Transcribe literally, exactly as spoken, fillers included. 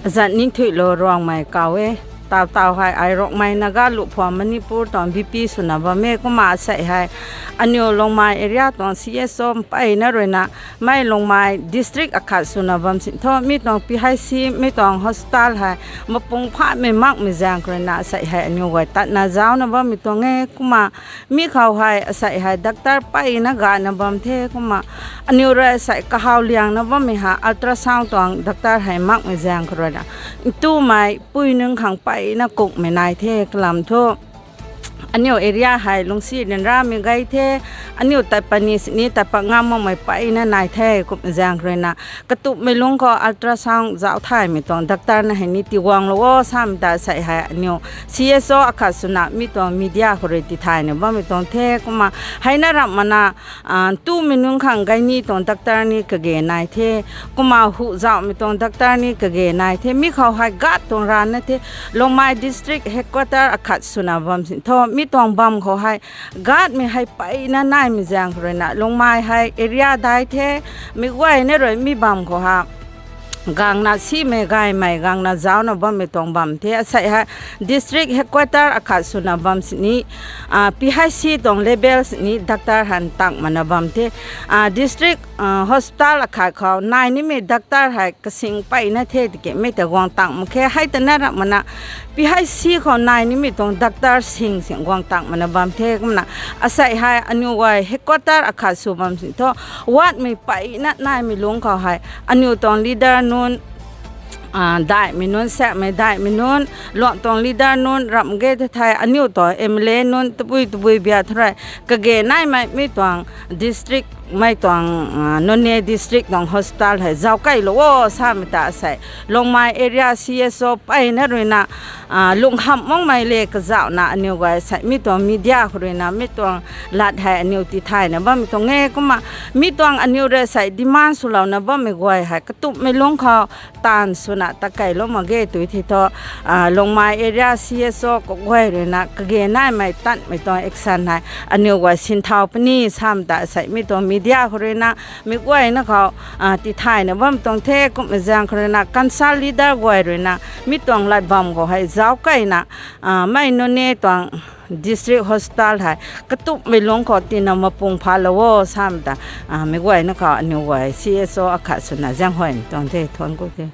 Azat ningthuilo Ruangmei kaw e. Taw taw hei ai Rongmei Naga Luphua Manipur tuang B P swna bam e. Kumna asei hei aniu Longmai area tuang C S O mpeyna ruina mei Longmai district akhat swna bam sin thu mi tuang P H C, mi tuang hospital hei mapung phamei makmei zaeng khou ruina asei hei aniu guay tatna zaucna bammei tuang e. Kumna mi khou hei asei hei doctor mpeyna gayna bam the. Kumna aniu rui asei kahaw liangna bammei hei ultrasound tuang doctor hei makmei zaeng khou ruina ntumei pui nunc khang mpeyna kukmei nai the kalam thu aniu area hei lungcsi ryanramei gay the. Aniu tat pat ni sini tat pat ngam makmei mpeyna nai the. Kumna zaeng khou ruina katumhmei lungc khou ultrasound zauc thaymei tuang doctor na hei ni tiguanglou o samei ta asei hei aniu C S O akhat swna mi tuang media khou rui tithaymei bammei tuang the. Kumna heina ramh makna ntumei nunc khang gay ni tuang doctor ni kage nai the. Kumna hu zauhmei tuang doctor ni kage nai the. Mi khou hei guard tuang rana the. Longmai district headquarter akhat swna bam sin thu mi tuang bam khou hei guardmei hei mpeyna naimei zaeng khou ruina Longmai hei area dai the. Meic guayna rui mi bam khou ha gangna simei gaymei gangna zaucna bammei tuang bam the. Asei hei district headquarter akhat swna bam sini P H C tuang level sini doctor hei ntang makna bam the. District hospital akhat khou nai nimei doctor hei kasing mpeyna the tiki mei ta guang tang mak khe. Hei ta na ramh makna P H C khou nai nimei tuang doctor sing sing guang tang makna bam the. Kumna asei hei aniu guay headquarter akhat sw bam sin thu wardmei mpeyna naimei lungc khou hei aniu tuang leader nunc, daihmei nunc, sakmei daihmei nunc, luang tuang leader nunc, ramh ge the thei aniu tuang M L A nunc tabui tabui bia thurei kage naimei mi tuang district mei tuang Noney district tuang hospital hei zauc keylou o samei ta asei Longmai area C S O mpeyna ruina lunghamh makmei le kazauhna aniu guay asei mi tuang media khou ruina mi tuang lat hei aniu tithaymei bammei tuang e. Kumna mi tuang aniu rui asei demand swlouna bammei guay hei katumhmei lungc khou taanv swna ta keylou mak ge tw thei thu Longmai area C S O kaguay ruina kage naimei tanmei tuang action hei aniu guay sinthau puni samei ta asei mi tuang media khou ruina meic guayna khou tithaymei bammei tuang the. Kumna zaeng khou ruina council leader guay ruina mi tuang lat bam khou hei zauc keyna mei Noney tuang district hospital hei katumhmei lungc khou tina mapung phalou o samei ta meic guayna khou aniu guay C S O akhat swna zaenghuaymei tuang the. Thuanc ku the.